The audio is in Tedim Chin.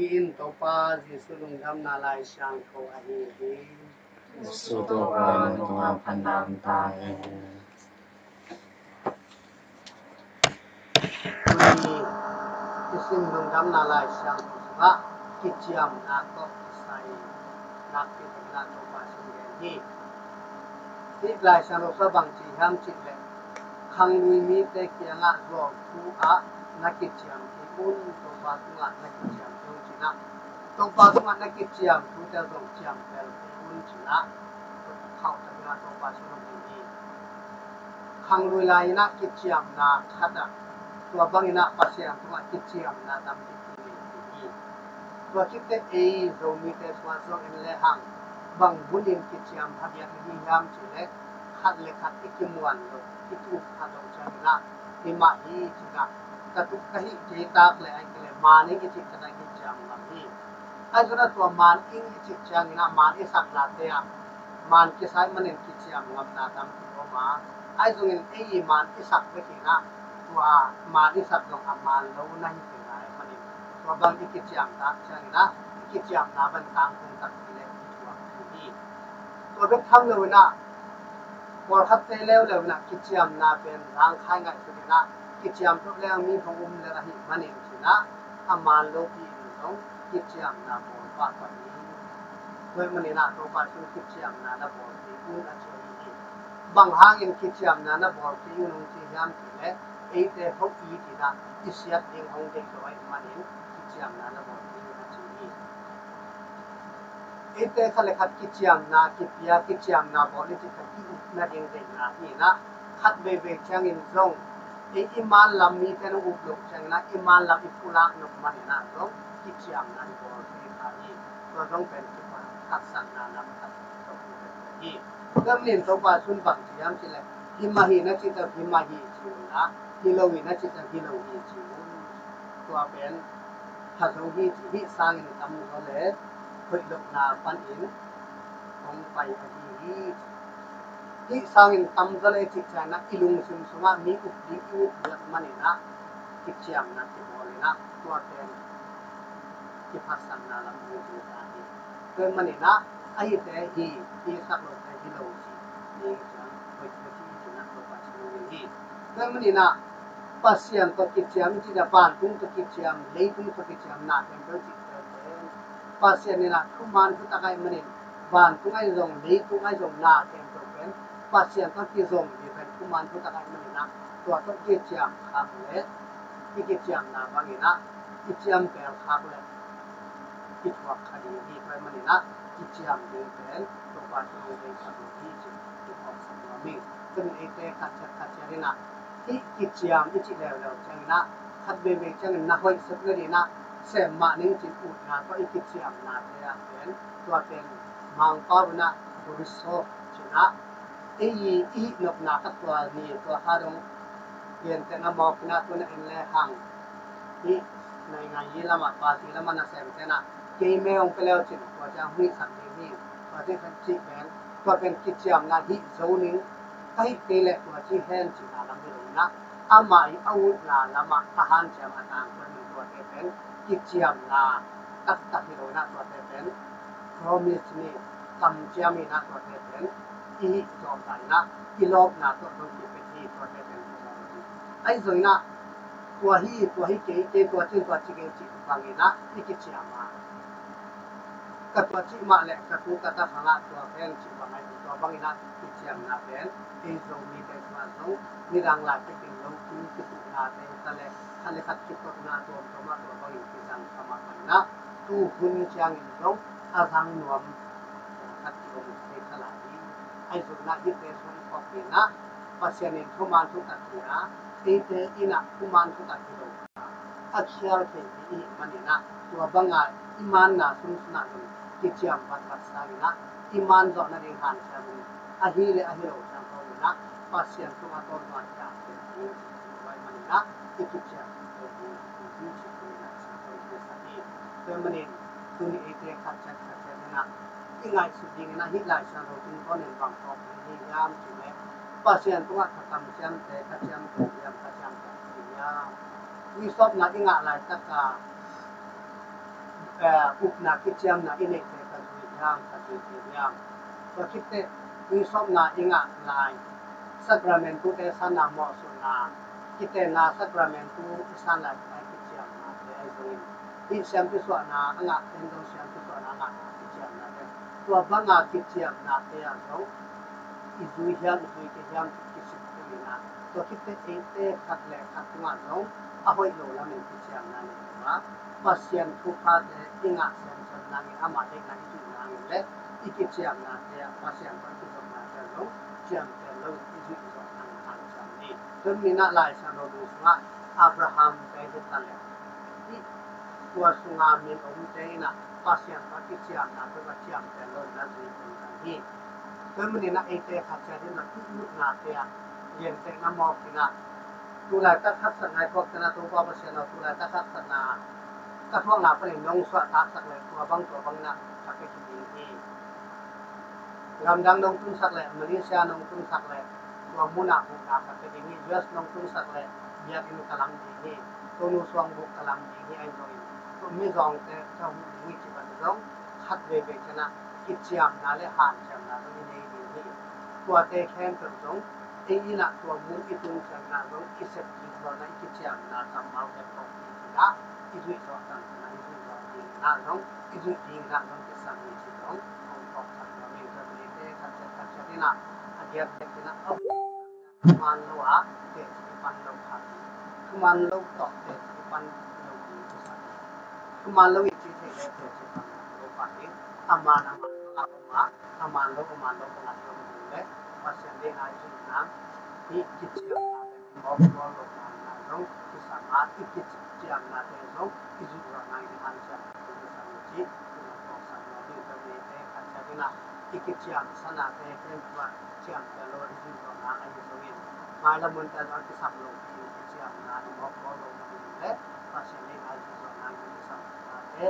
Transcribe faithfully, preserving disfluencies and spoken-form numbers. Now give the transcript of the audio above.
Hih in Topa Jesuh lungdamna Lai Siangtho ahi hi. Jesuh Topa nang tungah phatna om ta hen. Tuni i sim lungdamna Lai Siangtho sungah kiciamna tawh kisai nakpi takin ah Topa Jesuh gen hi. Hih Lai Siangtho sungah bang ci hiam cih leh, khanglui mite kiangah zuauthu ah na kiciam kei un, Topa tungah na kiciam kei un ci-in ah, Topa tungah na kiciam thute zong ciam pel kei un ci-in ah, khauh takin ah Topa Jesuh hong gen hi. Khanglui lai-in ah kiciamna khat ah, tua bangin ah Pasian tungah kiciamna tampi nei hi. Tua khit teh ei Zomite sungah zong en lehang, bang hunin kiciam pha diak i hi hiam cih leh, khat le khat i kimuan loh, i kiuk pha loh ciangin ah, hi mah hi ci-in ah, ka tuk ka hih kei tak leh, ahih kei leh man ing i cih ciangin ah kiciam ngam hi. Ahi zongin ah tua man ing i cih ciangin ah man i saknate ah man kisa ahih manin kiciam ngamna tampi om a, ahi zongin ei i man i sak bek in ah, tua man i sak zong a man lo na hi thei lai ahih manin, tua bang i kiciam tak ciangin ah i kiciamna bang tangtung takpi leh i thuak thei hi. Tua bek tham loin ah, pawlkhatte leuleu in ah kiciamna pen zangkhai ngaihsut in ah, kiciam peuh leng mi hong um lel ahih manin ci-in ah, a man lopi in zong kiciamna bawl pahpah ni. Tua ahih manin ah Topa Jesuh in kiciamna na bawl kei un a ci ahi hi. Bang hangin kiciamna na bawl kei un hong ci hiam cih leh, eite hong it in ah i siat ding hong deih lo ahih manin kiciamna na bawl kei un a ci hi. Eite khat le khat kiciamna kipia, kiciamna bawl i cih ciang ki-up nading deihna hi in ah, khat veivei ciangin zong ei i manlam mite nong up loh ciangin ah i manlam i pulak nop manin ah zong kiciamna i bawl thei kha hi. Tua zong pen kiphatsakna lam khat hi. Tua manin Topa Jesuh in bang ci hiam cih leh, hi mah hi na cih ciang hi mah hi ci un la, hi lo hi na cih ciang hi lo hi ci un. Tua pen pha zo hi ci, hih sangin tamzaw le hoih lohna panin hong pai ahi hi. Hih sangin tamzaw le cih ciangin ah i lungsim sungah mi up ding i up diak manin ah kiciamna kibawl in ah, tua pen kiphatsakna lam hong tung ta hi. Tua ahih manin ah, a hite hi, hi sak lote hi lo ci, hi ciang hoih na ci hi ci-in ah Topa Jesuh in hi. Tua ahih manin ah, Pasian tawh kiciam i cih leh vantung tawh kiciam, leitung tawh kiciam na pen bel cih pen pen, Pasian in ah thuman thutak ahih manin, vantung ahi zong leitung ahi zong na khempeuh pen Pasian tawh kizom hi pen thuman thutak ahih manin ah, tua tawh kiciam khak leh, i kiciamna bangin ah i ciam pel khak leh i thuak kha ding hi. Tua ahih manin ah kiciam ding pen Topa Jesuh in hong deihsak hi ci-in i phawksak nuam ing. Tua manin eite khat ciat khat ciat in ah hih kiciam i cih leuleu ciangin ah, khat veivei ciangin na hoih sep nading in ah sem mah ning ci-in utna tawh i kiciamnate ah pen, tua pen Mangpau in ah Khristo ci-in ah, ei i hih nopna khat tua ni tua kha dong gentehna mawk in ah tu-in ah en lehang, hih naingan yi lamah, party lamah nasemte in ah, kei me hong pia le uh cin, tua ciang hong hihsak ding hi, tua cih khat cih pen, tua pen kiciamna hih zo ning, ka hih kei leh tua ci hen cihna lam hi lo in ah, amah i a utna lamah a hanciam a tangkon in tuate pen kiciamna taktak hi lo in ah, tuate pen promise ni, kamciam in ah tuate pen i hih zawh ta in ah, i lawpna tawh zong kipia hi, tuate pen kiciam hi. Ahi zongin ah tua hi, tua hi kei, kei tua cin, tua ci kei cih bangin ah i kiciam a, ka tua cih mah leh ka tu ka ta khang ah tua pen cih bang ahi, tua bangin ah kiciamna pen ei Zomite sungah zong nidang lai pekin lotu kituhnate ta leh khat le khat kitotna tuamtuam ah tua bangin kizang kha mahmah in ah, tu hun ciangin zong a zang nuam khat ki-om thei kha lai hi. Ahi zongin ah hihte sung i phawk in ah, Pasian in thuman thutak hi a, eite in ah thuman thutak hi lo a, a khial thei hi i hih manin ah, tua banga i manna sunsun ah zong kiciam vatvat sangin ah, i man zawh nading hanciam in, a hi le a hi lo ciang khawm in ah, Pasian tungah tawntung a kiang pen hi, tua ahih manin ah i kiciam pen hi, hi, hi, hi, hi, hi, hi, hi, hi. Tua ahih manin tuni eite khat ciat khat ciat in ah i ngaihsut dingin ah, hih Lai Siangtho tungtawnin bang phawk ding hi hiam cih leh, Pasian tungah ka kamciamte, ka ciamteh hiam, ka ciamteh hiam? Tuisawpna i ngah laitak a, Upna kiciamna i neihte ka zui hiam, ka zuite hiam? Tua khit teh tuisawpna i ngah lai, sakramentute sanna, mawhsutna, kitenna sakramentu i san lai, tua kiciamnate ahi zongin, hih siampi suahna a ngahte in zong siampi suahna a ngahte kiciamnate, tua banga kiciamnate ah zong i zui hiam, i zui kei hiam, kisik kei inah, tua khit teh eite khat le khat tungah zong a hoih lo lamin kiciamna nei lo a, Pasian thuphate i ngah semsem nangin, ama deihna i zuih nangin le i kiciamnate ah, Pasian tawh i kizopnate ah zong ciamteh loin i zuih zawh nangin hanciam ni. Tun ni-in ah Lai Siangtho sungah Abraham te hi ta leh, hih tua sunga min omte in ah Pasian tawh kiciamna tawh va ciamteh loin na zui kei hi. Tun ni-in ah eite khat ciat in ah i utnate ah gentehna mawk in ah, tulaitak haksatna i thuakte in ah, Topa Pasian aw, tulaitak haksatna ka thuakna panin nong suahtaksak leh tua bang tua bangin ah ka pia kik ding hi. Gamdang nong tunsak leh, Malaysia nong tunsak leh, tua munah huhna ka pia ding hi. U S nong tunsak leh, biakinn ka lam ding hi. Tonu suangbuk ka lam ding hi. Ahi zongin tua mizawngte ka huh ding hi ci pan zong, khat veivei ciang ah kiciamna le hanciamna zong i nei ding hi. Tuate khempeuh zong ei in ah tua mun i tun ciangin ah zong i sep ding zawhna, i kiciamna kammal bek khawng hi in ah, i zuih zawh tangtun ah, i zuih zawh ding in ah zong, i zuih ding in ah zong kisam hi ci zong hong phawksak nuam ing. Tua hi te khat ciat khat ciat in ah a diakdiak in ah a man lo a teci pan lo khat, thuman lo tawh teci pan lo ding kisam hi. Thuman lo i cih theih leh teci pan lo pah ding. A man a man lo a om a, a man lo a man lo bangah i om ding leh Pasian deihna i zuih nang, i kiciamna le mawkbawl lohna zong kisam a, i kiciamnate zong i zuih zawh nangin hanciam ding kisam hi ci, i nong phawksak nuam ing. Tua hi te khat ciat in ah i kiciamsanate khempeuh ah ciamteh lo i zuih zawh nang ahi zongin, mailam munte zong a kisam lo ding kiciamna, i mawkbawl lohna ding le Pasian deihna i zuih zawh nangin kisamnate